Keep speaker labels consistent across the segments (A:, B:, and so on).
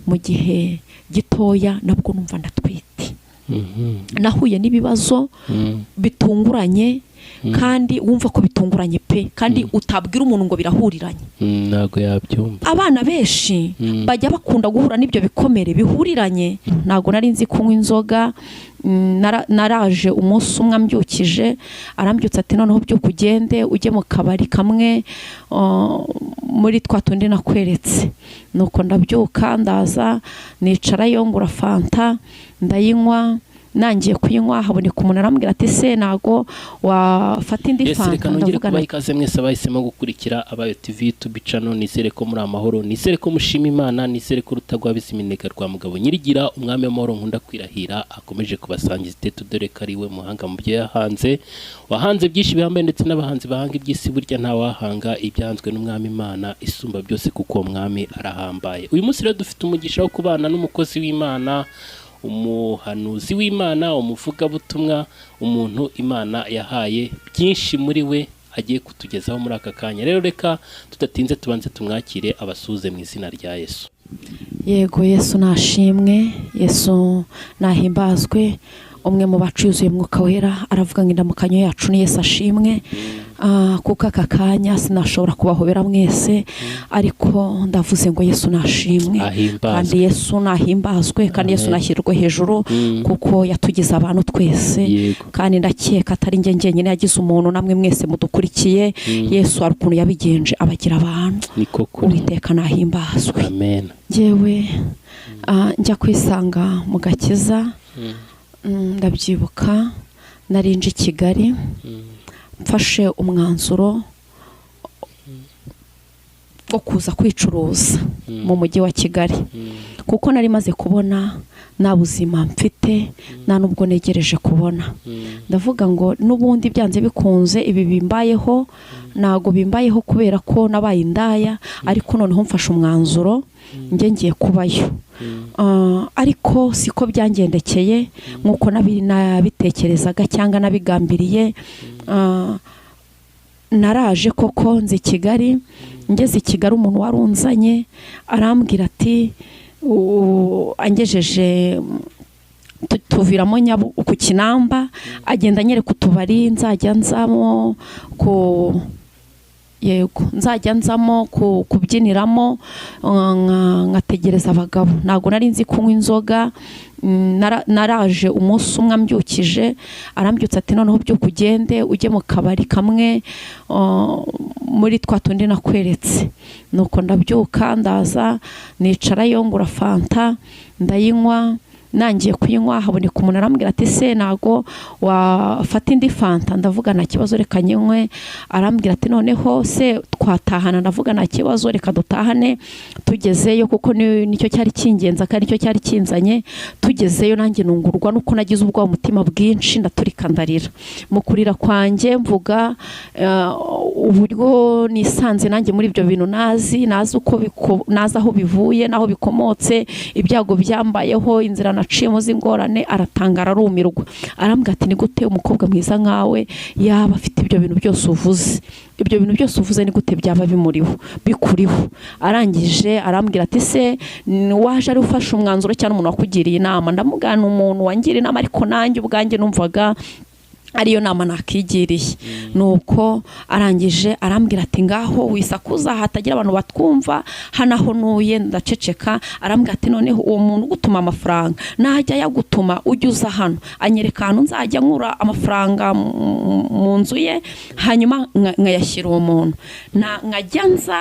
A: Mu gihe gitoya nabwo numva ndatwite. Nahuye n'ibibazo bitunguranye, kandi wumva ko bitunguranye pe, kandi utabwira umuntu ngo birahuriranye,
B: ntago yabyumva.
A: Abana benshi bajya bakunda guhura n'ibyo bikomere bihuriranye. Ntago nari nzi kunywa inzoga. Naraje umunsi umwe ambyukije, arambyutsa ati noneho byuka ugende ujye mu kabari kamwe muri twa tundi nakweretse. Nuko ndabyuka ndaza nicarayo, ngura fanta ndayinywa. Nangiye kuyinywa haboneka umuntu, arambwira ati se ntago wafata indi
B: Yes,
A: fanta?
B: reka nongere
A: Ndavuga
B: kubaha ikaze mwese abahisemo gukurikira Abayo TV YouTube channel. Nizere ko muri amahoro, nizere ko mushima Imana, nizere ko rutagwabiza iminega rwa mugabo nyirigira, umwami w'amahoro nkunda kwirahira, akomeje kubasangiza itetu, dore ko ari we muhanga mu byo yahanze, wahanze byinshi bihambaye, ndetse n'abahanzi bahanga iby'isi burya ntawahanga ibyahanzwe n'umwami Imana isumba byose, kuko uwo mwami arahambaye. Uyu munsi rero dufite umugisha wo kubana n'umukozi w'Imana, umuhanuzi w'Imana, umuvugabutumwa, umuntu Imana yahaye byinshi muri we agiye kutugezaho muri aka kanya. Rero reka tudatinze tubanze tumwakire, abasuhuze mu izina rya Yesu.
A: Yego, Yesu nashimwe, Yesu nahimbazwe. Umwe mu bacu yuzuye Mwuka Wera aravuga ngo indamukanyo yacu ni Yesu ashimwe. Kuko aka kanya sinashobora kubahobera mwese, ariko ndavuze ngo Yesu nashimwe.
B: Ahimbazwe.
A: Kandi Yesu nahimbazwe, kandi Yesu
B: Amen.
A: nashyirwe hejuru, kuko yatugize abantu twese. Kandi ndakeka atari njye njyenyine yagize umuntu, namwe mwese mudukurikiye Yesu hari ukuntu yabigenje abagira abantu.
B: Niko kuri.
A: Uwiteka nahimbazwe.
B: Amen.
A: Njyewe njya kwisanga mu gakiza, ndabyibuka nari nje i Kigali mfashe umwanzuro wo kuza kwicuruza mu mujyi wa Kigali, kuko nari maze kubona nta buzima mfite, nta n'ubwo negereje kubona. Ndavuga ngo n'ubundi byanze bikunze ibi bimbayeho ntago bimbayeho kubera ko nabaye indaya, ariko noneho mfashe umwanzuro njye ngiye kubayo. Ariko siko byangendekeye nk'uko nabitekerezaga cyangwa nabigambiriye. Naraje koko nzi Kigali. Ngeze i Kigali umuntu warunzanye arambwira ati angejeje tuviramo ku Kinamba, agenda anyereka utubari nzajya nzamo ku yego nzajya nzamo kubyiniramo, nkategereza abagabo. Ntabwo nari nzi kunywa inzoga. Naraje umunsi umwe ambyukije, arambyutsa ati noneho byuka ugende ujye mu kabari kamwe muri twa tundi nakweretse. Nuko ndabyuka ndaza nicarayo, ngura fanta ndayinywa. Nangiye kuyinywa haboneka umuntu, arambwira ati se ntago wafata indi fanta? Ndavuga nta kibazo, reka nyinywe. Arambwira ati noneho se twatahana? Ndavuga nta kibazo, reka dutahane. Tugezeyo, kuko nicyo cyari kingenza kandi nicyo cyari kinzanye, tugezeyo nanjye nungurwa nuko nagize ubwoba, umutima bwinshi, ndaturika ndarira. Mu kurira kwanjye mvuga uburyo nisanze nanjye muri ibyo bintu, nazi uko nazi aho bivuye n'aho bikomotse, ibyago byambayeho, inzira naciyemo z'ingorane. Aratangara arumirwa, arambwira ati ni gute umukobwa mwiza nkawe yaba afite ibyo bintu byose uvuze? Ibyo bintu byose uvuze ni gute byaba bimuriho, bikuriho? Arangije arambwira ati se waje ari ufashe umwanzuro cyangwa umuntu wakugiriye inama? Ndamugana umuntu wangira inama, ariko nanjye ubwanjye numvaga ariyo nama nakigiriye. Nuko arangije arambwira ati ngaho wisakuza hatagira abantu batwumva hano aho ntuye. Ndaceceka. Arambwira ati noneho uwo muntu ugutuma amafaranga najya yagutuma ujye uza hano. Anyereka ahantu nzajya nkura amafaranga mu nzu ye, hanyuma nkayashyira uwo muntu, nkajya nza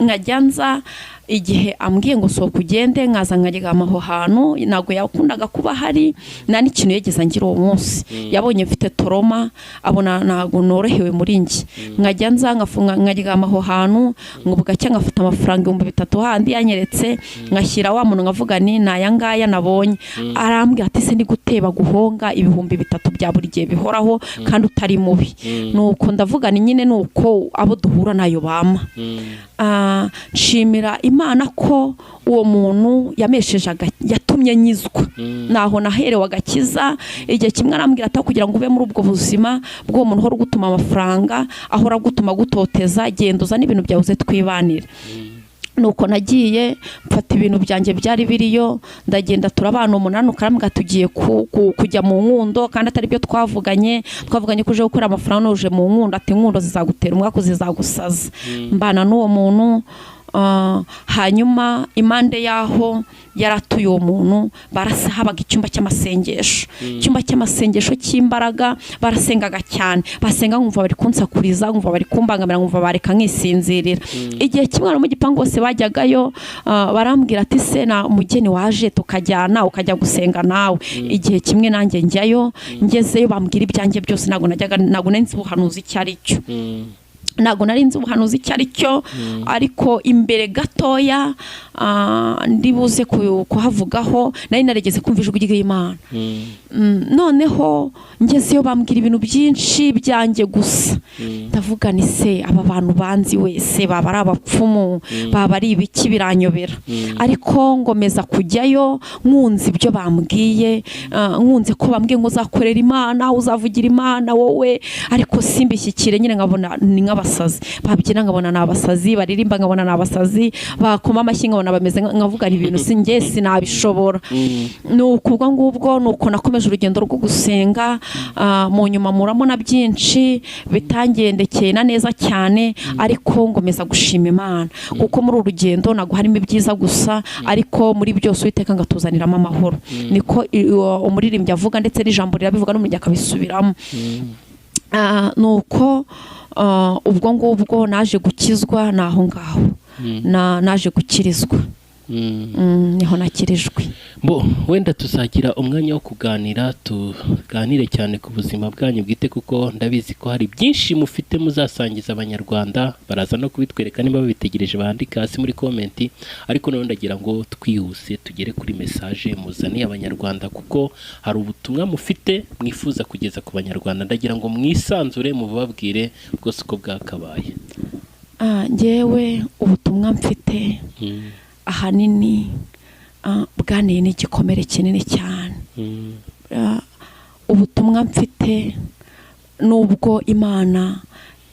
A: nkajya nza igihe ambwiye ngo sohoka ugende, nkaza nkaryama aho hantu. Ntabwo yakundaga kuba hari, nta n'ikintu yigeze angira uwo munsi. Yabonye mfite trauma, abona ntabwo norohewe muri njye. Nkajya nza nkaryama aho hantu, ngo bugacya ngafata amafaranga 3000 handi yanyeretse, ngashyira wa muntu, nkavuga ni aya ngaya nabonye. Arambwira ati se ni gute baguhonga 3000 bya buri gihe bihoraho kandi utari mubi? Nuko ndavuga ni nyine nuko abo duhura nayo bama. Nshimira Imana ko uwo muntu yamesheje, yatumye nyizwa, naho naherewe agakiza. Igihe kimwe arambwira ati kugira ngo ube muri ubwo buzima bw'uwo muntu uhora ugutuma amafaranga, ahora agutuma agutoteza, genda uzane ibintu byawe uze twibanire. Nuko nagiye mfata ibintu byanjye byari biriyo, ndagenda turabana 8, karambwa tugiye kujya mu nkundo, kandi atari byo twavuganye ko uje gukora amafaranga uje mu nkundo, ati inkundo zizagutera umwaka zizagusaza. Mbana n'uwo muntu. Hanyuma impande yaho yaratuye uwo muntu barasahabaga icyumba cy'amasengesho, icyumba cy'amasengesho cy'imbaraga, barasengaga cyane, basenga nkumva bari kunsakuriza, nkumva bari kumbangamira, nkumva bareka nkisinzirira. Igihe kimwe mu gipangu bose bajyagayo, barambwira ati se na umugeni waje tukajyana ukajya gusenga nawe. Igihe kimwe nanjye njyayo, ngezeyo bambwira ibyanjye byose, ntabwo najyaga, ntabwo nari nzi ubuhanuzi icyo ari cyo. Ntabwo nari nzi ubuhanuzi icyo ari cyo, ariko imbere gatoya ndibuze kuhavugaho, nari narigeze kumva ijwi ry'Imana. Noneho ngezeyo bambwira ibintu byinshi byanjye gusa, ndavuga ni se aba bantu banzi wese baba ari abapfumu, baba ari ibiki, biranyobera. Ariko ngomeza kujyayo nkunze ibyo bambwiye, nkunze ko bambwiye ngo uzakorera Imana, uzavugira Imana wowe, ariko simbishyikire nyine, nkabona ni nk'abasazi babyina, nkabona ni abasazi, baririmba nkabona ni abasazi, bakoma amashyi nkabona bameze, nkavuga ibintu sinjye sinabishobora. Nuko ubwo ngubwo nuko nakomeje urugendo rwo gusenga. Mu nyuma muramo na byinshi bitangendekeye na neza cyane, ariko ngomeza gushima Imana, kuko muri uru rugendo ntabwo harimo ibyiza gusa, ariko muri byose Uwiteka ngatuzaniramo amahoro. Niko umuririmbyi avuga, ndetse n'ijambo rirabivuga n'umurya akabisubiramo. Nuko ubwo ngubwo naje gukizwa naho ngaho, naje gukirizwa. Niho nakirijwe.
B: Bo wenda tuzagira umwanya wo kuganira, tuganire cyane ku buzima bwanyu bwite, kuko ndabizi ko hari byinshi mufite muzasangiza abanyarwanda, baraza no kubitwereka niba babitegereje bandika hasi muri comment. Ariko none ndagira ngo twihuse tugere kuri message muzaniye abanyarwanda, kuko hari ubutumwa mufite mwifuza kugeza ku banyarwanda. Ndagira ngo mwisanzure mubabwire bwose uko bwakabaye.
A: Njyewe ubutumwa mfite ahanini bwaneye n'igikomere kinini cyane. Ubutumwa mfite nubwo Imana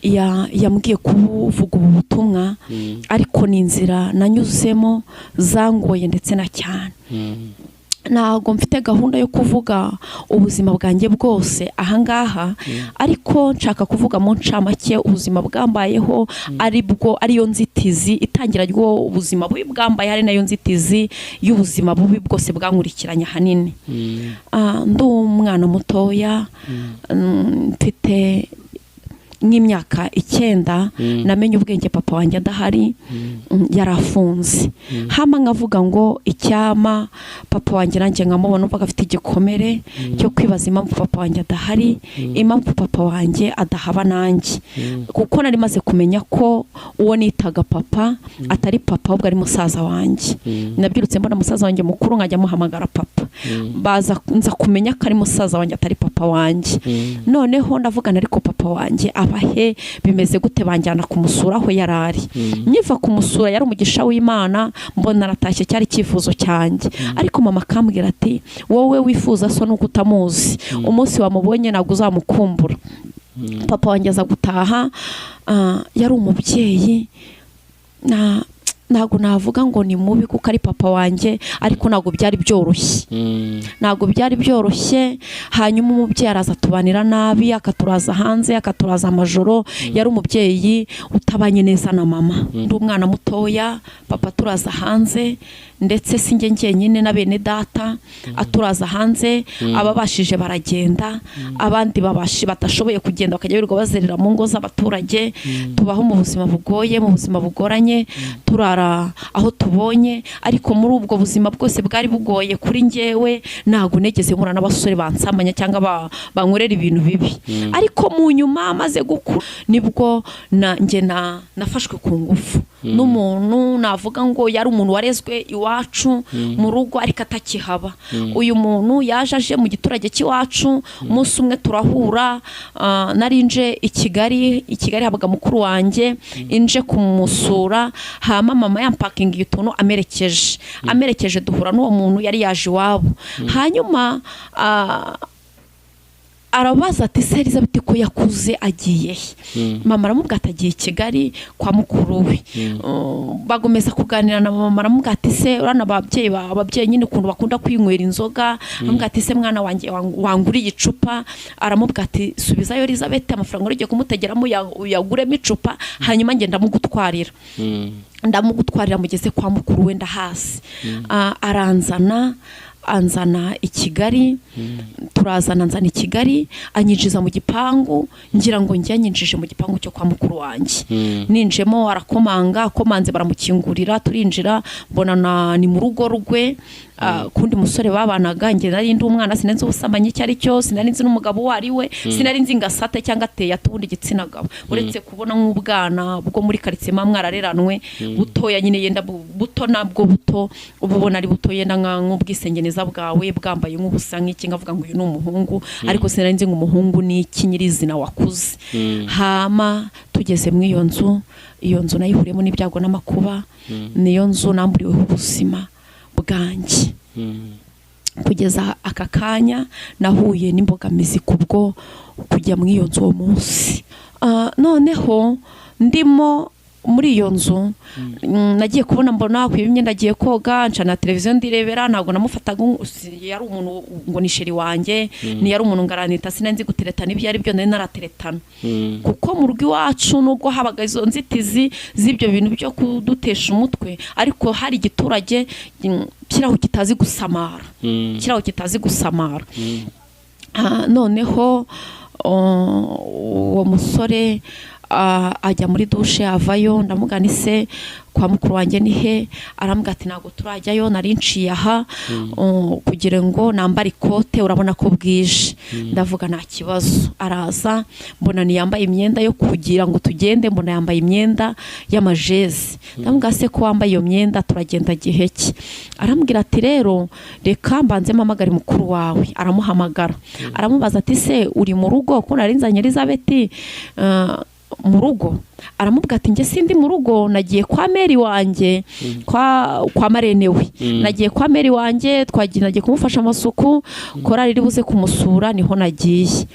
A: yambwiye kuvuga ubu butumwa, ariko ni inzira nanyuzemo zangoye ndetse na cyane. Ntabwo mfite gahunda yo kuvuga ubuzima bwanjye bwose ahangaha, ariko nshaka kuvuga mu ncamake ubuzima bwambayeho, aribwo ariyo nzitizi itangira ryo ubuzima bubi bwambaye, ari nayo nzitizi y'ubuzima bubi bwose bwankurikiranye ahanini. Ndi umwana mutoya, mfite nk'imyaka 9, namenye ubwenge papa wanjye adahari, yarafunze. Hama nkavuga ngo icyama papa wanjye nanjye nkamubona, umva afite igikomere cyo kwibaza impamvu papa wanjye adahari, impamvu papa wanjye adahaba nanjye, kuko nari maze kumenya ko uwo nitaga papa atari papa, ahubwo ari musaza wanjye. Nabyirutse mbona musaza wanjye mukuru nkajya muhamagara papa, baza nza kumenya ko ari musaza wanjye atari papa wanjye. Noneho ndavugana ariko papa wanjye abahe bimeze gute, banjyana kumusura aho yarari. Nyiva kumusura yari umugisha w'Imana, mbona aratashye, cyari cyifuzo cyanjye. Ariko mama akambwira ati wowe wifuza so nuko utamuzi, umunsi wamubonye ntabwo uzamukumbura. Papa wanjye aza gutaha, yari umubyeyi, ntabwo navuga ngo ni mubi kuko ari papa wanjye, ariko ntabwo byari byoroshye. Ntabwo byari byoroshye. Hanyuma umubyeyi araza tubanira nabi, akaturaza hanze, akaturaza amajoro. Yari umubyeyi utabanye neza na mama. Ndi umwana mutoya, papa turaza hanze, ndetse sinjye njyenyine na bene data aturaza hanze, ababashije baragenda, abandi babashi batashoboye kugenda bakajya birirwa bazerera mu ngo z'abaturage. Tubaho mu buzima bugoye, mu buzima bugoranye, turara aho tubonye. Ariko muri ubwo buzima bwose bwari bugoye kuri njyewe, ntabwo negeze nkura n'abasore bansamanya cyangwa bankorera ibintu bibi. Ariko mu nyuma maze gukura nibwo njye nafashwe ku ngufu n'umuntu navuga ngo yari umuntu warezwe iwacu mu rugo ariko atakihaba. Uyu muntu yaje aje mu giturage cy'iwacu, umunsi umwe turahura, nari nje i Kigali, i Kigali habaga mukuru wanjye, inje kumusura, hama mama yampakinga utuntu amerekeje duhura n'uwo muntu yari yaje iwabo. Hanyuma Arabaza ati se Elizabeth ko yakuze agiye he? Mama aramubwira ati agiye i Kigali kwa mukuru we. Bagomeza kuganira na mama, aramubwira ati se urana ababyeyi nyine ukuntu bakunda kwinywera inzoga, aramubwira ati se mwana wanjye wanguriye icupa. Aramubwira ati subizayo Elizabeth amafaranga ugiye kumutegeramo uyaguremo icupa, hanyuma ngenda mugutwarira. Ndamugutwarira mugeze kwa mukuru we ndahasi. Aranzana anzana i Kigali, turazana anzana i Kigali, anyinjiza mu gipangu, ngira ngo njye anyinjije mu gipangu cyo kwa mukuru wanjye. Ninjemo arakomanga, akomanze baramukingurira, turinjira, mbona ni mu rugo rwe. Kundi musore babanaga, njye nari ndi umwana, sinari nzi ubusambanyi icyo ari cyo, sinari nzi n'umugabo uwo ari we, sinari nzi ngasate cyangwa ateye atubundi igitsina gabo, uretse kubona nk'ubwana bwo muri quartier mwarareranwe butoya nyine, yenda buto nabwo buto ububona ari buto, yenda nk'ubwisengeneza bwawe bwambaye nk'ubusa nk'iki, ngavuga ngo uyu ni umuhungu, ariko sinari nzi ngo umuhungu ni iki nyirizina wakuze. Hama tugeze mu iyo nzu, iyo nzu nayihuriyemo n'ibyago n'amakuba, niyo nzu namburiweho ubuzima bwanjye. Kugeza aka kanya nahuye n'imbogamizi kubwo kujya mu iyo nzu uwo munsi. Noneho ndimo muri iyo nzu, nagiye kubona mbona ku imyenda agiye koga, ncana televiziyo ndirebera, ntabwo namufataga yari umuntu ngo ni sheri wanjye, ni yari umuntu ngaranita, sinari nzi guteretana ibyo ari byo, nari narateretana. Kuko mu rugo iwacu nubwo habaga izo nzitizi z'ibyo bintu byo kudutesha umutwe, ariko hari igiturage kiraho kitazi gusamara, kiraho kitazi gusamara. Noneho uwo musore ajya muri dushe avayo, ndamugana ise kwa mukuru wanjye ni he? Arambwira ati ntabwo turajyayo, nari nciye aha kugira ngo nambare ikote, urabona ko bwije. Ndavuga nta kibazo. Araza mbona niyambaye imyenda yo kugira ngo tugende, mbona yambaye imyenda y'amajezi. Ndamubwira se ko wambaye iyo myenda turagenda gihe ki? Arambwira ati rero reka mbanze mpamagare mukuru wawe. Aramuhamagara, aramubaza ati se uri mu rugo ko nari nzanye Elizabeth mu rugo? Aramubwira ati njye sindi mu rugo, nagiye kwa Meri wanjye, kwa marene we, nagiye kwa Meri wanjye, twagiye kumufasha amasuku, korari iri buze kumusura niho nagiye.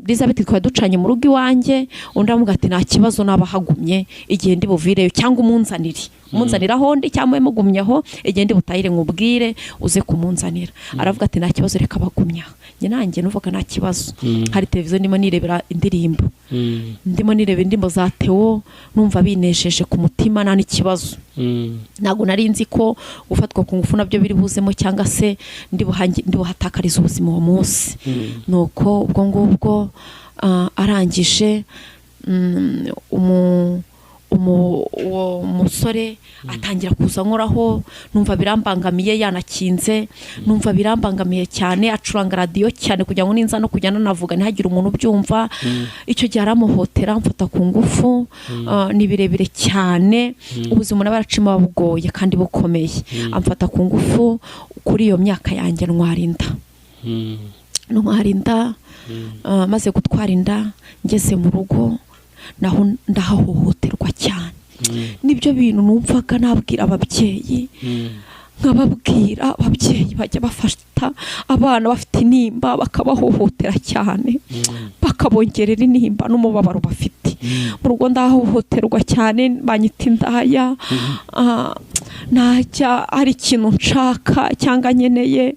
A: Elizabeth twari ducanye mu rugo iwanjye. Undi aramubwira ati nta kibazo nabahagumye igihe ndi buvireyo, cyangwa umunzanire, umunzanira aho ndi cyangwa mugumyeho igihe ndi butahire nkubwire uze kumunzanira. Aravuga ati nta kibazo reka bagumya. Njye nanjye nuvuga nta kibazo. Hari televiziyo ndimo nirebera indirimbo, ndimo nirebera indirimbo za Theo, numva binesheje ku mutima nta n'ikibazo. Ntabwo nari nzi ko gufatwa ku ngufu nabyo biri buzemo, cyangwa se ndi buhatakariza ubuzima uwo munsi. Nuko ubwo ngubwo arangije uwo musore atangira kuza nkoraho, numva birambangamiye, yanakinze, numva birambangamiye cyane, acuranga radio cyane kugira ngo ninza no kujyana navuga ntihagire umuntu ubyumva. Icyo gihe aramuhotera, mfata ku ngufu, ni birebire cyane, ubuzima n'abaracima bugoye kandi bukomeye. Amfata ku ngufu kuri iyo myaka yanjye ntwara inda. Ntwara inda, maze gutwara inda ngeze mu rugo naho ndahahohoterwa cyane. Nibyo bintu numvaga nabwira ababyeyi, nkababwira ababyeyi bajya bafata abana bafite intimba bakabahohotera cyane, bakabongerera intimba n'umubabaro bafite. Mu rugo ndahohoterwa cyane, banyita indaya, najya ari ikintu nshaka cyangwa nkeneye,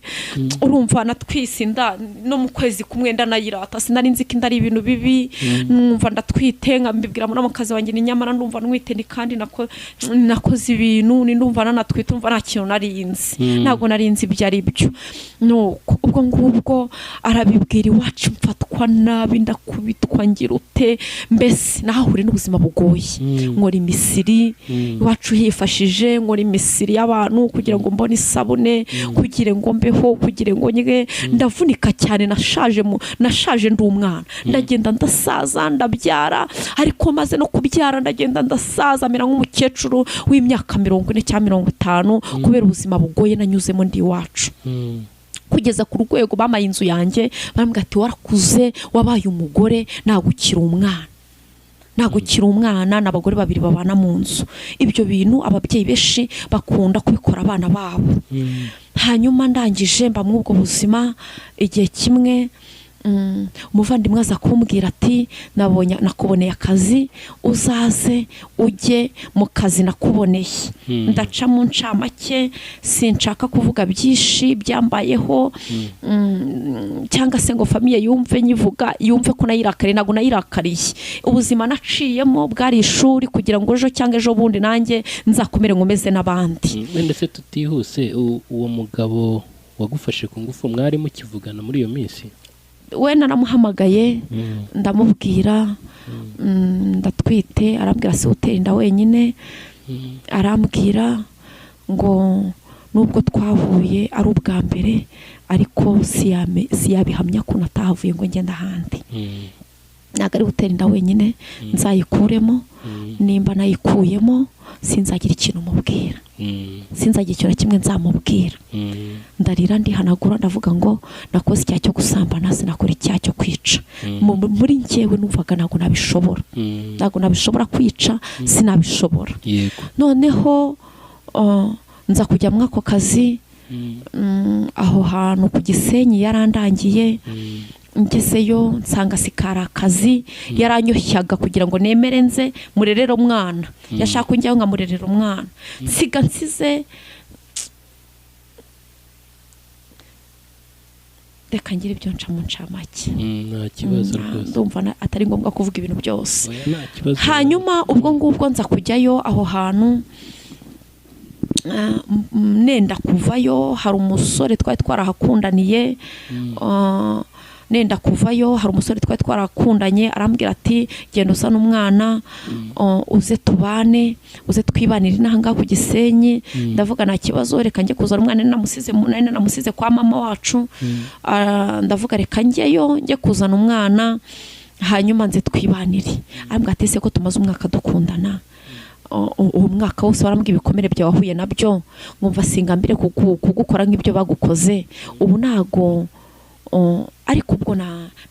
A: urumva natwise inda no mu kwezi kumwe ndanayirata, sinari nzi ko inda ari ibintu bibi, numva ndatwite nkambibwira muri mukazi wanjye ni nyamara ndumva nwite ni kandi nakoze ibintu ni ndumva nanatwite, umva nta kintu nari nzi, ntabwo nari nzi ibyo ari byo. Nuko ubwo ngubwo arabibwira iwacu, mfatwa nabi, ndakubitwa, ngira ute, mbese nahahuriye n'ubuzima bugoye. Nkora imisiri iwacu hifashije, nkora imisiri y'abantu kugira ngo mbone isabune, kugira ngo mbeho, kugira ngo nye, ndavunika cyane, nashaje ndi umwana, ndagenda ndasaza, ndabyara, ariko maze no kubyara ndagenda ndasaza mera nk'umukecuru w'imyaka 40 cyangwa 50 kubera ubuzima bugoye nanyuzemo ndi iwacu. Kugeza ku rwego bamaye inzu yanjye, barambwira ati warakuze, wabaye umugore, nagukira umwana, nagukira umwana n'abagore babiri babana mu nzu. Ibyo bintu ababyeyi benshi bakunda kubikora abana babo. Hanyuma ndangije mba muri ubwo buzima igihe kimwe, Umuvandimwe aza kumbwira ati nabonye nakuboneye akazi, uzaze ujye mu kazi nakuboneye. Ndaca mu ncamake, sinshaka kuvuga byinshi byambayeho, cyangwa se ngo famille yumve nyivuga, yumve ko nayirakariye. Ntabwo nayirakariye, ubuzima naciyemo bwari ishuri kugira ngo ejo cyangwa ejo bundi nanjye nzakomere nkomeze n'abandi.
B: Wenda se tutihuse, uwo mugabo wagufashe ku ngufu mwari mukivugana muri iyo minsi?
A: We naramuhamagaye ndamubwira, ndatwite. Arambwira si utera inda wenyine. Arambwira ngo nubwo twahuye ari ubwa mbere, ariko siyabihamya ko natahavuye ngo ngende ahandi. Ntabwo ari gutera inda wenyine, nzayikuremo. Nimba nayikuyemo sinzagira ikintu mubwira, sinzagira ikintu na kimwe nzamubwira. Ndarira, ndihanagura, ndavuga ngo nakoze icyaha cyo gusambana, sinakora icyaha cyo kwica. Muri njyewe numvaga ntabwo nabishobora, ntabwo nabishobora kwica, sinabishobora. Noneho nza kujya muri ako kazi, aho hantu ku Gisenyi yarandangiye. Ngezeyo nsanga sikari akazi, yaranyoshyaga kugira ngo nemere nze murerere umwana. Yashaka njyaho nkamurerera umwana, nsiga nsize. Reka ngire ibyo nca mu ncamake.
B: Nta kibazo rwose,
A: ndumva atari ngombwa kuvuga ibintu byose.
B: Oya, nta kibazo.
A: Hanyuma ubwo ngubwo nza kujyayo aho hantu, nenda kuvayo hari umusore twari twarahakundaniye. Nenda kuvayo hari umusore twari twarakundanye, arambwira ati genda uzane umwana, uze tubane, uze twibanire inaha ngaha ku Gisenyi. Ndavuga nta kibazo, reka njye kuzana umwana, nari namusize kwa mama wacu. Ndavuga reka njyeyo njye kuzana umwana hanyuma nze twibanire. Arambwira ati ese ko tumaze umwaka dukundana, uwo mwaka wose warambwiye ibikomere byawe wahuye nabyo, nkumva singambire kugukora nk'ibyo bagukoze, ubu ntago. Ariko ubwo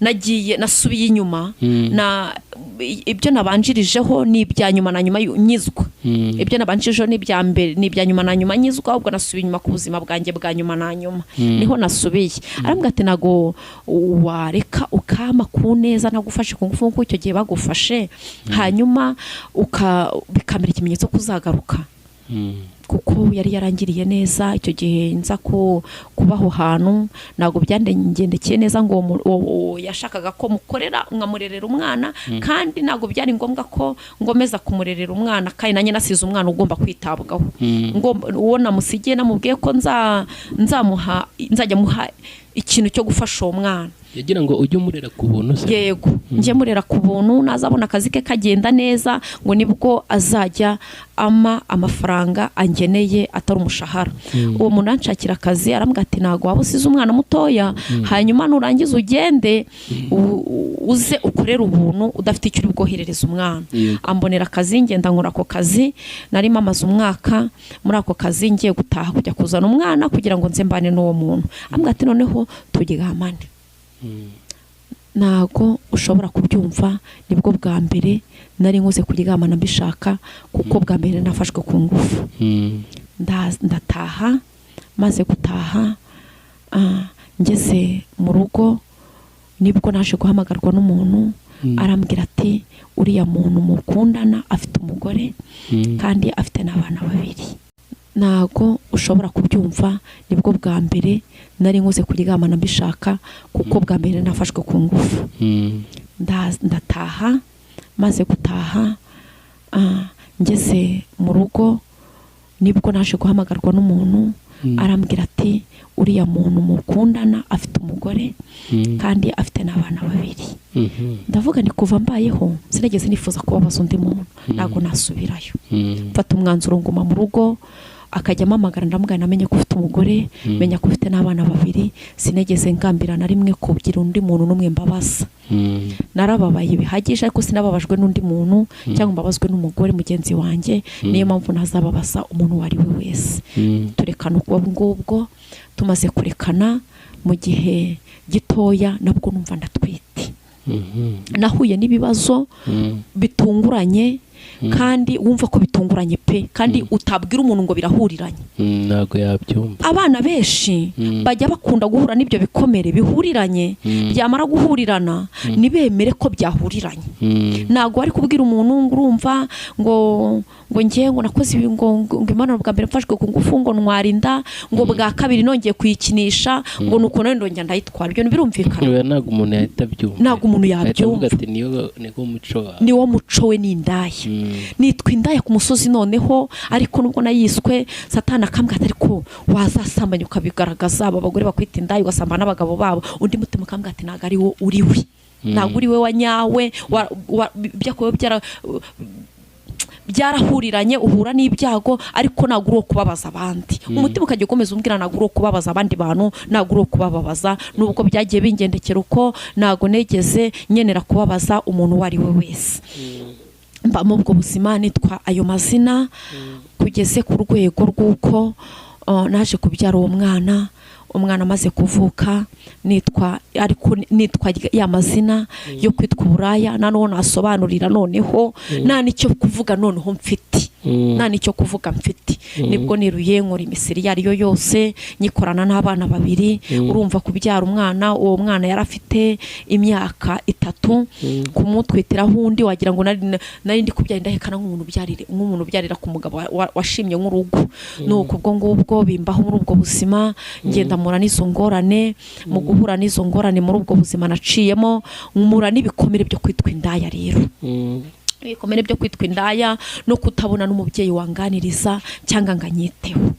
A: nagiye nasubiye inyuma, na ibyo nabanjirijeho ni ibya nyuma na nyuma nyizwa. Ibyo nabanjirijeho ni ibya mbere, ni ibya nyuma na nyuma nyizwa. Ubwo nasubiye inyuma ku buzima bwanjye bwa nyuma na nyuma, niho nasubiye. Arambwira ati nago wareka ukama ku neza nagufashe ku ngufu nkuko icyo gihe bagufashe, hanyuma bikamera ikimenyetso kuzagaruka. Kuko yari yarangiriye neza icyo gihe nza kubaho hantu, ntabwo byangendekeye neza ngo yashakaga ko mukorera nkamurerera umwana, kandi ntabwo byari ngombwa ko ngomeza kumurerera umwana, kandi nanjye nasize umwana ugomba kwitabwaho. Uwo namusigiye namubwiye ko nzamuha, nzajya muha ikintu cyo gufasha uwo mwana.
B: Yagira ngo ujye umurera ku buntu se?
A: Yego, njye murera ku buntu, nazabona akazi ke kagenda neza ngo nibwo azajya ama amafaranga angeneye atari umushahara. Uwo muntu anshakira akazi, arambwira ati ntago waba usize umwana mutoya, hanyuma nurangiza ugende uze ukorere ubuntu udafite icyo uri bwoherereza umwana. Ambonera akazi, ngenda nkora ako kazi, nari mamaze umwaka muri ako kazi, ngiye gutaha kujya kuzana umwana kugira ngo nze mbane n'uwo muntu. Ambwira ati noneho turyamane. Ntago ushobora kubyumva, nibwo bwa mbere nari nkoze kuryamana mbishaka, kuko bwa mbere nafashwe ku ngufu. Ndataha, maze gutaha ngeze mu rugo nibwo naje guhamagarwa n'umuntu, arambwira ati uriya muntu mukundana afite umugore kandi afite n'abana babiri. Ntago ushobora kubyumva, nibwo bwa mbere nari nkoze kuryamana mbishaka, kuko bwa mbere nafashwe ku ngufu. Ndataha, maze gutaha ngeze mu rugo nibwo naje guhamagarwa n'umuntu, arambwira ati uriya muntu mukundana afite umugore kandi afite n'abana babiri. Ndavuga ni kuva mbayeho sinigeze nifuza kubabaza undi muntu, ntago nasubirayo. Mfata umwanzuro nguma mu rugo, akajya amamagara ndamugana, namenye ko ufite umugore, menya ko ufite n'abana babiri, sinigeze ngambira na rimwe kugira undi muntu n'umwe mbabaza. Narababaye bihagije, ariko sinababajwe n'undi muntu cyangwa mbabazwe n'umugore mugenzi wanjye, niyo mpamvu ntazababaza umuntu uwo ari we wese. Turekana ubwo ngubwo, tumaze kurekana mu gihe gitoya nabwo numva ndatwite. Nahuye n'ibibazo bitunguranye. Kandi wumva ko bitunguranye pe, kandi utabwira umuntu ngo birahuriranye.
B: Ntago yabyumva.
A: Abana benshi bajya bakunda guhura n'ibyo bikomere bihuriranye, byamara guhurirana nibemere ko byahuriranye. Ntago wari kubwira umuntu ngo urumva ngo ngiye ngo nakoze ibi ngo imana bwa mbere mfashwe ku ngufu ngo ntwara inda, ngo bwa kabiri nongeye kuyikinisha, ngo nuko none ndongera ndayitwara. Ibyo birumvikana.
B: Ntago umuntu yahita abyumva.
A: Ntago umuntu yabyumva.
B: Ati niyo muco wawe.
A: Niwo muco we ni indaya. Nitwa indaya ku musozi noneho, ariko nubwo nayiswe Satani akambwira ati ariko wazasambanya ukabigaragaza, aba bagore bakwita indaya ugasambana n'abagabo babo. Undi mutima akambwira ati ntago ari wo uri we. Ntago uri we wa nyawe, byakowe byarahuriranye uhura n'ibyago, ariko ntago uri kubabaza abandi. Umutima ukajya ukomeza umbwira ntago uri kubabaza abandi bantu, ntago uri kubababaza, nubwo byagiye bingendekera uko ntago negeze nyenera kubabaza umuntu uwo ari we wese. Mba mu ubwo buzima nitwa ayo mazina kugeze ku rwego rw'uko naje kubyara uwo mwana. Umwana amaze kuvuka nitwa, ariko nitwa ya mazina yo kwitwa uburaya, na none nasobanurira noneho nta nicyo kuvuga noneho mfite, nta nicyo kuvuga mfite. Nibwo niruye nkora imisiri yari yo yose nyikorana n'abana babiri. Urumva kubyara umwana, uwo mwana yarafite imyaka 3, kumutwitiraho undi wagira ngo nari ndi kubyara indahekana nk'umuntu ubyarira ku mugabo washimye nk'urugo. Nuko ubwo ngubwo bimbaho muri ubwo buzima, ngenda mura n'izo ngorane. Mu guhura n'izo ngorane muri ubwo buzima naciyemo, mura n'ibikomere byo kwitwa indaya. Rero ibikomere byo kwitwa indaya no kutabona n'umubyeyi wanganiriza cyangwa ngo anyiteho.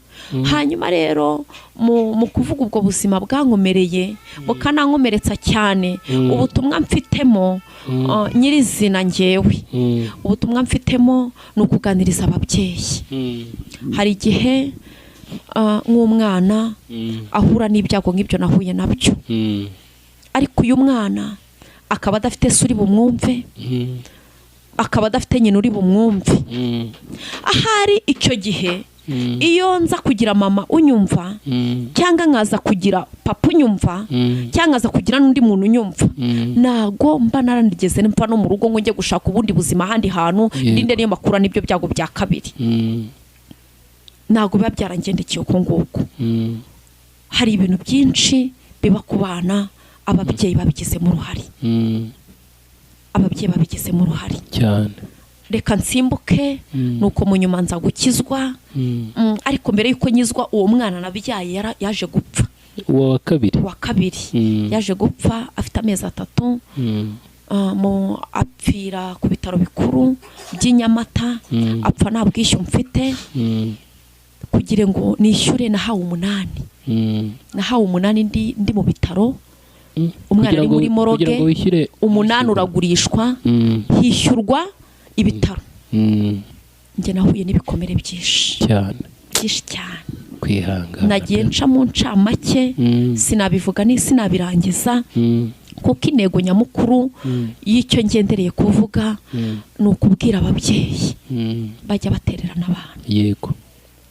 A: Hanyuma rero mu kuvuga ubwo buzima bwankomereye bukanankomeretsa cyane, ubutumwa mfitemo nyirizina ngewe, ubutumwa mfitemo ni ukuganiriza ababyeyi. Hari igihe nk'umwana ahura n'ibyago nk'ibyo nahuye nabyo, ariko uyu mwana akaba adafite se uri bumwumve, akaba adafite nyina uri bumwumve. Ahari icyo gihe iyo nza kugira mama unyumva, cyangwa nkaza kugira papa unyumva, cyangwa nkaza kugira n'undi muntu unyumva, ntago mba naranigeze mva no mu rugo ngo njye gushaka ubundi buzima ahandi hantu, ndinde niyo makura n'ibyo byago bya kabiri. Ntago biba byarangendekeye uko nguko. Hari ibintu byinshi biba ku bana ababyeyi babigizemo uruhare. Ababyeyi babigizemo uruhare
B: cyane.
A: Reka nsimbuke, nuko mu nyuma nza gukizwa. Ariko mbere yuko nyizwa uwo mwana nabyaye yaje gupfa.
B: Uwa kabiri.
A: Wa kabiri yaje gupfa afite amezi 3. Mu apfira ku bitaro bikuru by'i Nyamata, apfa nta bwishyu mfite. Kugira ngo nishyure nahawe 8. Nahawe 8 ndi mu bitaro. Umwana ari muri moroge, 8 uragurishwa, hishyurwa ibitaro. Njye nahuye n'ibikomere byinshi
B: cyane,
A: byinshi cyane.
B: Kwihangana
A: nagiye nca mu ncamake, sinabivuga ni sinabirangiza, kuko intego nyamukuru y'icyo ngendereye kuvuga ni ukubwira ababyeyi bajya batererana abana.
B: Yego,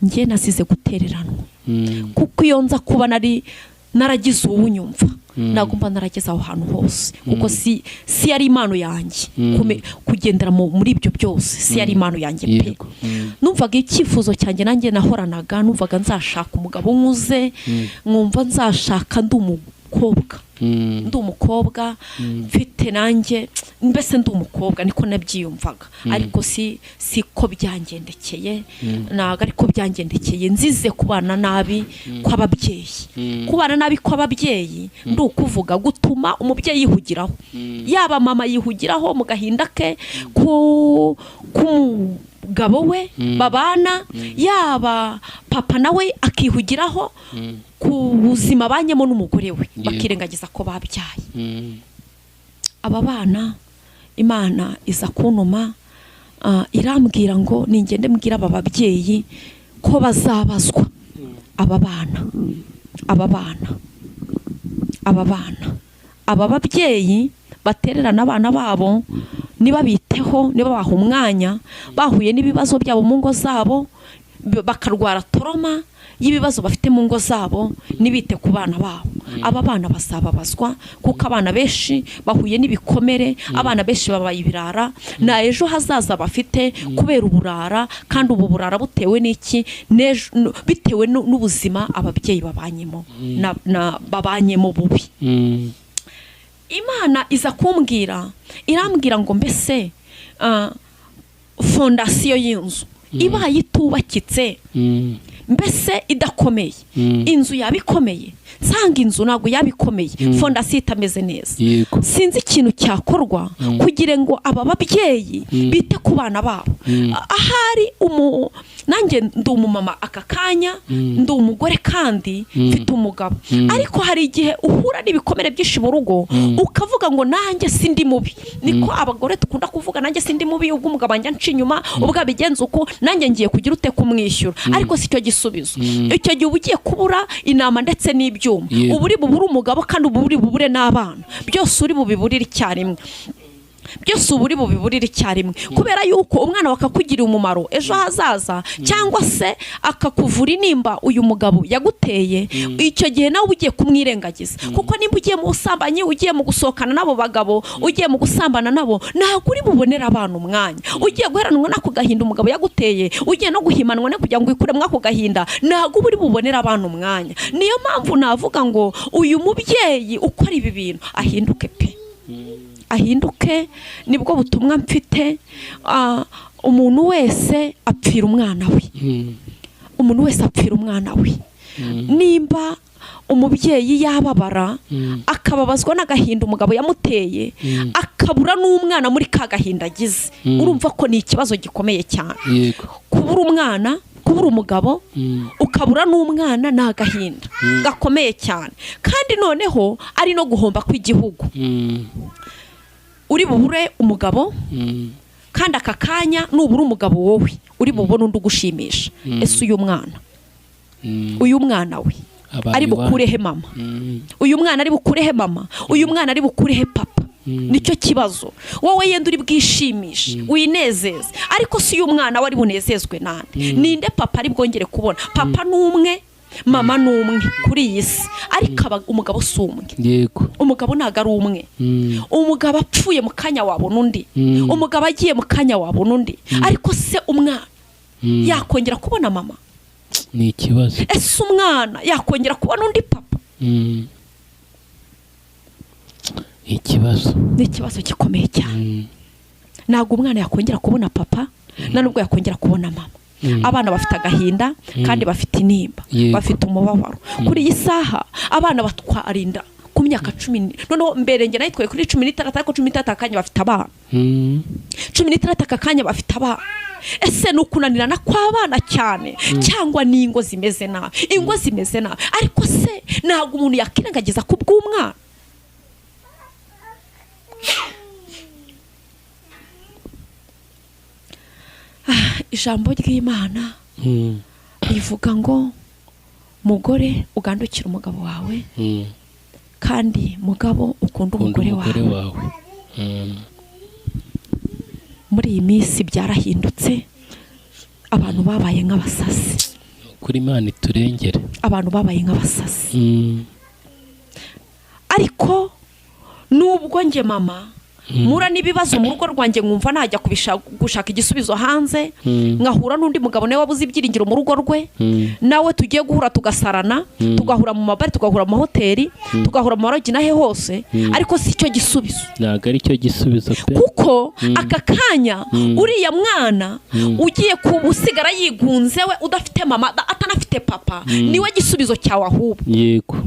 A: njye nasize gutereranwa, kuko iyo nza kuba nari naragize uwunyumva nagomba narageze aho hantu hose, kuko si yari impano yanjye kugendera muri ibyo byose, si yari impano yanjye pe. Numvaga icyifuzo cyanjye nanjye nahoranaga, numvaga nzashaka umugabo nkuze, nkumva nzashaka ndi umukobwa, ndi umukobwa mfite nanjye mbese ndi umukobwa, niko nabyiyumvaga. Ariko si ko byangendekeye, ntago ariko byangendekeye. Nzize kubana nabi kw'ababyeyi. Kubana nabi kw'ababyeyi ndi ukuvuga gutuma umubyeyi yihugiraho, yaba mama yihugiraho mu gahinda ke ku mugabo we babana, yaba papa nawe akihugiraho ku buzima banyemo n'umugore we, bakirengagiza ko babyaye. Aba bana Imana iza kuntuma, irambwira ngo ningende mbwira aba babyeyi ko bazabazwa. Aba bana, aba bana, aba bana, aba babyeyi batererana abana babo, niba biteho, niba baha umwanya, bahuye n'ibibazo byabo mu ngo zabo, bakarwara trauma y'ibibazo bafite mu ngo zabo, nibite ku bana babo. Aba bana bazababazwa, kuko abana benshi bahuye n'ibikomere, abana benshi babaye ibirara, na ejo hazaza bafite kubera uburara. Kandi ubu burara butewe n'iki? Bitewe n'ubuzima ababyeyi babanyemo, babanyemo bubi. Imana iza kumbwira, irambwira ngo mbese fondasiyo y'inzu ibaye itubakitse, mbese idakomeye, inzu yaba ikomeye? Nsanga inzu ntabwo yaba ikomeye, fondasiyo itameze neza. Sinzi ikintu cyakorwa kugira ngo aba babyeyi bite ku bana babo. Ahari nanjye ndi umumama aka kanya, ndi umugore kandi mfite umugabo, ariko hari igihe uhura n'ibikomere byinshi mu rugo, ukavuga ngo nanjye sindi mubi. Niko abagore dukunda kuvuga, nanjye sindi mubi, ubwo umugabo wanjye anca inyuma, ubwo abigenza uko, nanjye ngiye kugira ute kumwishyura. Ariko si cyo gisubizo. Icyo gihe uba ugiye kubura inama ndetse n'ibyuma, uba uri bubure umugabo, kandi uba uri bubure n'abana, byose uri bubiburire icyarimwe, byose uba uri bubiburire icyarimwe, kubera yuko umwana wakakugirira umumaro ejo hazaza, cyangwa se akakuvura intimba uyu mugabo yaguteye. Icyo gihe nawe ugiye kumwirengagiza, kuko nimba ugiye mu busambanyi, ugiye mu gusohokana n'abo bagabo, ugiye mu gusambana nabo, ntabwo uri bubonere abana umwanya. Ugiye guheranwa n'ako gahinda umugabo yaguteye, ugiye no guhimanwa no kugira ngo wikuremo ako gahinda, ntabwo uri bubonere abana umwanya. Niyo mpamvu navuga ngo uyu mubyeyi ukora ibi bintu ahinduke pe, ahinduke. Nibwo butumwa mfite. Umuntu wese apfira umwana we, umuntu wese apfira umwana we. Nimba umubyeyi yababara, akababazwa n'agahinda umugabo yamuteye, akabura n'umwana muri ka gahinda agize, urumva ko ni ikibazo gikomeye cyane. Kubura umwana, kubura umugabo, ukabura n'umwana, ni agahinda gakomeye cyane. Kandi noneho ari no guhomba kw'igihugu. Uri bubure umugabo, kandi aka kanya nubura umugabo wowe uri bubone undi ugushimisha. Ese uyu mwana, uyu mwana we ari bukurehe mama? Uyu mwana ari bukurehe mama? Uyu mwana ari bukurehe papa? Nicyo kibazo. Wowe yenda uri bwishimishe, winezeze, ariko si uyu mwana we ari bunezezwe nande? Ninde papa ari bwongere kubona? Papa ni umwe, mama ni umwe kuri iyi si, ariko umugabo si umwe. Umugabo ntabwo ari umwe. Umugabo apfuye mu kanya wabona undi, umugabo agiye mu kanya wabona undi, ariko se umwana yakongera kubona mama?
B: Ni ikibazo.
A: Ese umwana yakongera kubona undi papa?
B: Ikibazo.
A: Ni ikibazo gikomeye cyane. Ntabwo umwana yakongera kubona papa, nta nubwo yakongera kubona mama. Abana bafite agahinda, kandi bafite intimba, bafite umubabaro. Kuri iyi saha abana batwara inda ku myaka 10, noneho mbere njye nayitwaye kuri 16, ariko 16 akanya bafite abana, 16 aka kanya bafite abana. Ese ni ukunanirana kw'abana cyane, cyangwa ni ingo zimeze nabi? Ingo zimeze nabi, ariko se ntabwo umuntu yakirengagiza ku bw'umwana? Ijambo ry'Imana rivuga ngo mugore ugandukire umugabo wawe, kandi mugabo ukunda umugore wawe. Muri iyi minsi byarahindutse, abantu babaye nk'abasasi.
B: Kuri Imana iturengere.
A: Abantu babaye nk'abasasi. Ariko nubwo nge mama mura n'ibibazo mu rugo rwanjye, nkumva najya gushaka igisubizo hanze, nkahura n'undi mugabo nawe wabuze ibyiringiro mu rugo rwe, nawe tugiye guhura tugasarana, tugahura mu mabari, tugahura mu mahoteli, tugahura mu marogi nahe hose, ariko si cyo gisubizo.
B: Ntabwo ari cyo gisubizo pe.
A: Kuko aka kanya uriya mwana ugiye kubusigara yigunze, we udafite mama, atanafite papa, niwe gisubizo cyawe ahubwo.
B: Yego.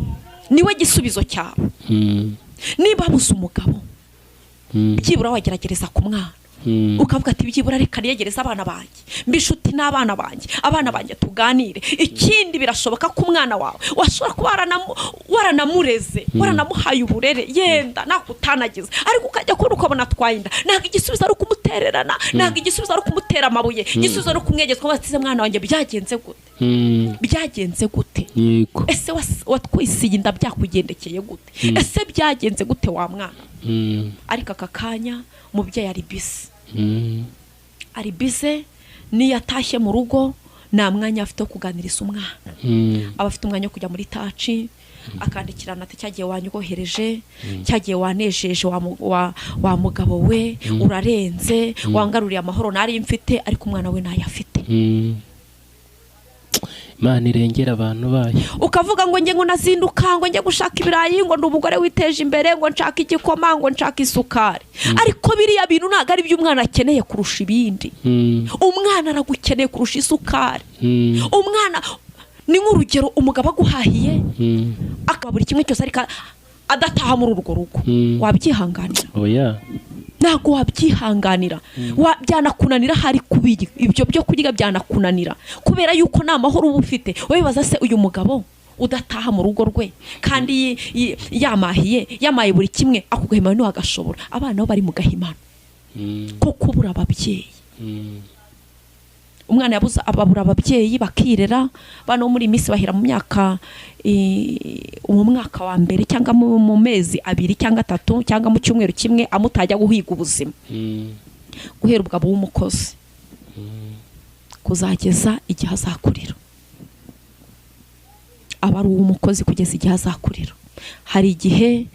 A: Niwe gisubizo cyawe. Niba buze umugabo, byibura wageragereza ku mwana, ukavuga ati byibura reka niyegereze abana banjye, mbishuti n'abana banjye, abana banjye tuganire. Ikindi birashoboka ko umwana wawe washobora kuba waranamureze, waranamuhaye uburere, yenda nakutanagiza, ariko ukajya kubona ukabona atwaye inda. Ntabwo igisubizo ari ukumutererana, ntabwo igisubizo ari ukumutera amabuye, igisubizo ari ukumwegeza ukavuga ati mwana wanjye byagenze gute? Byagenze gute? Ese watwisiye inda byakugendekeye gute? Ese byagenze gute wa mwana? Ariko aka kanya umubyeyi ari busy, ari busy, niyo atashye mu rugo nta mwanya afite wo kuganiriza umwana. Aba afite umwanya wo kujya muri taci, Akandikirana ati cyagiye wanyohereje, cyagiye wanejeje wa mugabo we, urarenze, wangaruriye amahoro nari mfite, ariko umwana we ntayafite.
B: Imana irengera abantu bayo.
A: Ukavuga ngo njye ngo nazinduka ngo njye gushaka ibirayi, ngo ndi umugore witeje imbere, ngo nshaka igikoma, ngo nshaka isukari. Ariko biriya bintu ntabwo ari byo umwana akeneye kurusha ibindi. Umwana aragukeneye kurusha isukari. Umwana ni nk'urugero, umugabo aguhahiye akaba buri kimwe cyose ariko adataha muri urwo rugo, wabyihanganira?
B: Oya,
A: ntabwo wabyihanganira. Byanakunanira hari kubirya ibyo byo kurya, byanakunanira kubera yuko nta mahoro uba ufite. Wibaza se uyu mugabo udataha mu rugo rwe kandi yamahiye, yamaye buri kimwe, ako gahimano ntiwagashobora. Abana bo bari mu gahimano ko kubura ababyeyi. Umwana yabuze, ababura ababyeyi bakirera. Abana bo muri iyi minsi bahera mu myaka mu mwaka wa mbere cyangwa mu mezi 2 cyangwa 3 cyangwa mu cyumweru kimwe amutajya guhiga ubuzima. Guhera ubwo w'umukozi kuzageza igihe azakurira, aba ari uw'umukozi kugeza igihe azakurira. Hari igihe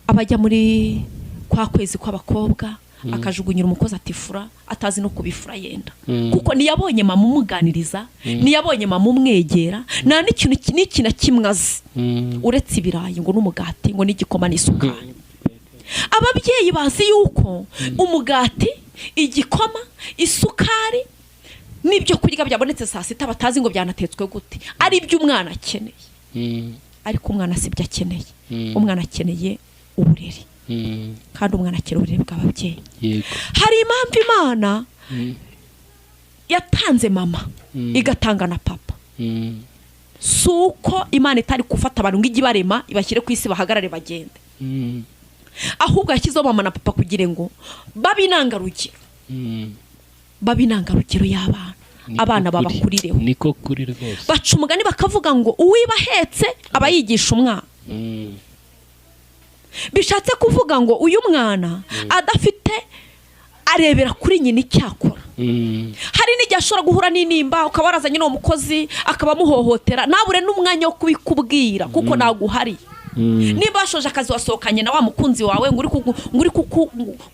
A: abajya muri kwa kwezi kw'abakobwa akajugunyira umukozi atifura, atazi no kubifura yenda, kuko ntiyabonye mama umuganiriza, ntiyabonye mama umwegera, nta n'ikintu n'iki na kimwe azi uretse ibirayi ngo n'umugati ngo n'igikoma n'isukari. Ababyeyi bazi yuko umugati, igikoma, isukari n'ibyo kurya byabonetse saa sita, batazi ngo byanatetswe gute, ari ibyo umwana akeneye. Ariko umwana si ibyo akeneye. Umwana akeneye uburere, kandi umwana akeneye uburere bw'ababyeyi. Hari impamvu Imana yatanze mama igatanga na papa. Si uko Imana itari gufata abantu ngo ijye ibarema ibashyire ku isi bahagarare bagende, ahubwo yashyizeho mama na papa kugira ngo babe intangarugero, babe intangarugero y'abana, abana babakurireho.
B: Niko kuri rwose.
A: Baca umugani bakavuga ngo uwiba ahetse aba yigisha umwana. Bishatse kuvuga ngo uyu mwana adafite arebera kuri nyina icyakora. Hari n'igihe ashobora guhura n'intimba, ukaba warazanye n'uwo mukozi akaba amuhohotera, ntabure n'umwanya wo kubikubwira kuko ntaguhari. Niba washoje akazi wasohokanye na wa mukunzi wawe ngo uri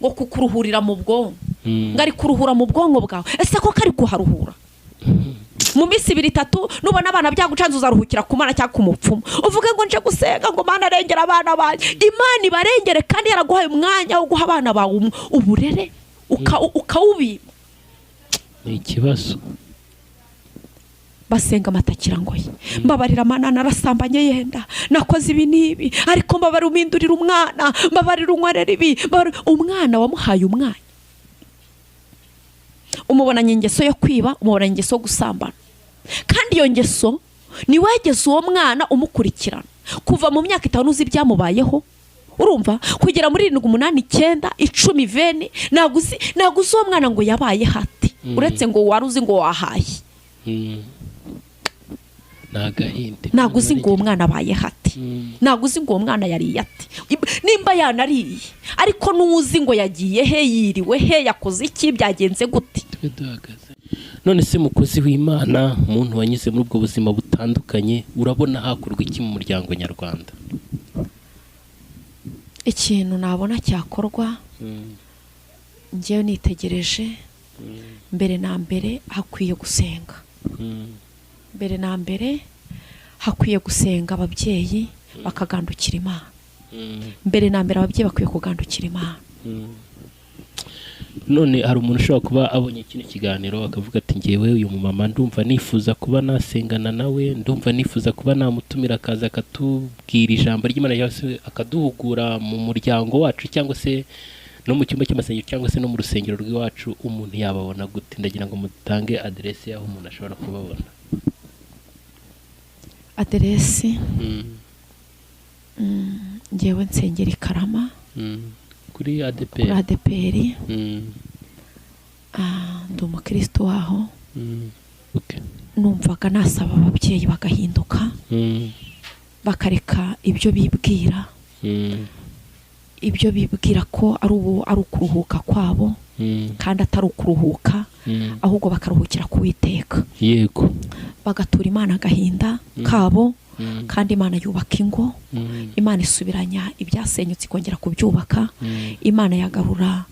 A: ngo kukuruhurira mu bwonko, ngo ari kuruhura mu bwonko bwawe, ese ko kari kuharuhura? Mu minsi 2 3 nubona abana byagucanze uzaruhukira ku Mana cyangwa ku mupfumu, uvuge ngo nje gusenga ngo Mana arengera abana banjye. Imana ibarengere kandi yaraguhaye umwanya wo guha abana bawe uburere ukawubima.
B: Ni ikibazo.
A: Basenga amatakirangoye, mbabarira Mana narasambanye yenda nakoze ibi n'ibi, ariko mbabarira umindurira umwana, mbabarira unkorera ibi. Umwana wamuhaye umwanya, umubonanye ingeso yo kwiba, umubonanye ingeso yo gusambana, kandi iyo ngeso niwegeze uwo mwana umukurikirana kuva mu myaka 5 uzi ibyamubayeho, urumva, kugera muri 7 8 9 10 20, ntabwo uzi uwo mwana ngo yabaye hati, uretse ngo wari uzi ngo wahaye. Ntabwo uzi ngo uwo mwana abaye hati, ntabwo uzi ngo uwo mwana yariye ati, nimba yanariye, ariko n'uzi ngo yagiye he, yiriwe he, yakoze iki, byagenze gute.
B: None se mukozi w'Imana, umuntu wanyuze muri ubwo buzima butandukanye, urabona hakorwa iki mu muryango nyarwanda?
A: Ikintu nabona cyakorwa, njyewe nitegereje, mbere na mbere hakwiye gusenga. Mbere na mbere hakwiye gusenga ababyeyi bakagandukira Imana. Mbere na mbere ababyeyi bakwiye kugandukira Imana.
B: None hari umuntu ushobora kuba abonye kino kiganiro akavuga ati ngewe uyu mumama ndumva nifuza kuba nasengana nawe, ndumva nifuza kuba namutumira akaza akatubwira ijambo ry'Imana cyangwa se akaduhugura mu muryango wacu cyangwa se no mu cyumba cy'amasengero cyangwa se no mu rusengero rw'iwacu, umuntu yababona gute? Ndagira ngo mutange aderesi y'aho umuntu ashobora kubabona.
A: Aderesi ngewe nsengera i Karama
B: kuri ADPR.
A: ADPR. Ndi umukristo waho. Numvaga nasaba ababyeyi bagahinduka, bakareka ibyo bibwira, ibyo bibwira ko ari ukuruhuka kwabo, kandi atari ukuruhuka, ahubwo bakaruhukira ku Uwiteka.
B: Yego,
A: bagatura Imana agahinda kabo, Kandi Imana yubaka ingo. Imana isubiranya ibyasenyutse ikongera kubyubaka. Imana yagarura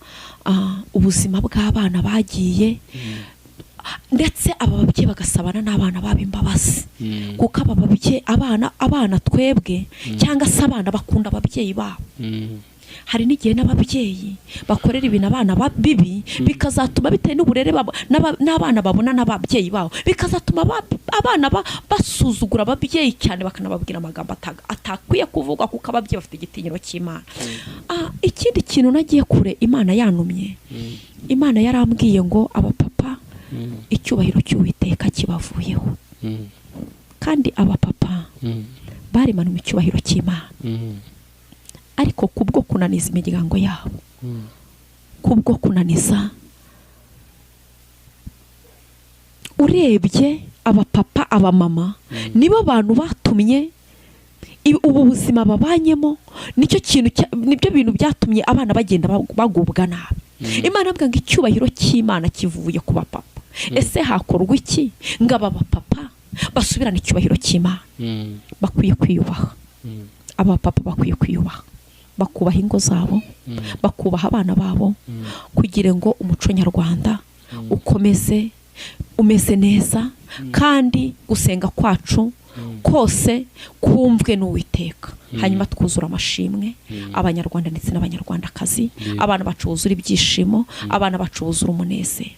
A: ubuzima bw'abana bagiye, ndetse aba babyeyi bagasabana n'abana babo imbabazi, kuko aba babyeyi, abana twebwe cyangwa se abana bakunda ababyeyi babo. Hari n'igihe n'ababyeyi bakorera ibintu abana bibi, bikazatuma bitewe n'uburere n'abana babona n'ababyeyi babo, bikazatuma abana basuzugura ababyeyi cyane, bakanababwira amagambo atakwiye kuvugwa, kuko ababyeyi bafite igitinyiro cy'Imana. Ikindi kintu nagiye kure Imana yantumye, Imana yarambwiye ngo abapapa icyubahiro cy'Uwiteka kibavuyeho. Kandi abapapa baremanywe icyubahiro cy'Imana, ariko kubwo kunaniza imiryango yabo, kubwo kunaniza, urebye abapapa, abamama nibo bantu batumye ubu buzima babanyemo. Nicyo kintu nibyo bintu byatumye abana bagenda bagubwa nabi. Imana avuga ngo icyubahiro cy'Imana kivuye ku bapapa. Ese hakorwa iki ngo aba bapapa basubirane icyubahiro cy'Imana? Bakwiye kwiyubaha. Abapapa bakwiye kwiyubaha, bakubaha ingo zabo, bakubaha abana babo, kugira ngo umuco nyarwanda ukomeze umeze neza, kandi gusenga kwacu kose kumvwe n'Uwiteka. Hanyuma twuzura amashimwe, Abanyarwanda ndetse n'Abanyarwandakazi, abana bacu buzura ibyishimo, abana bacu buzura umunezero.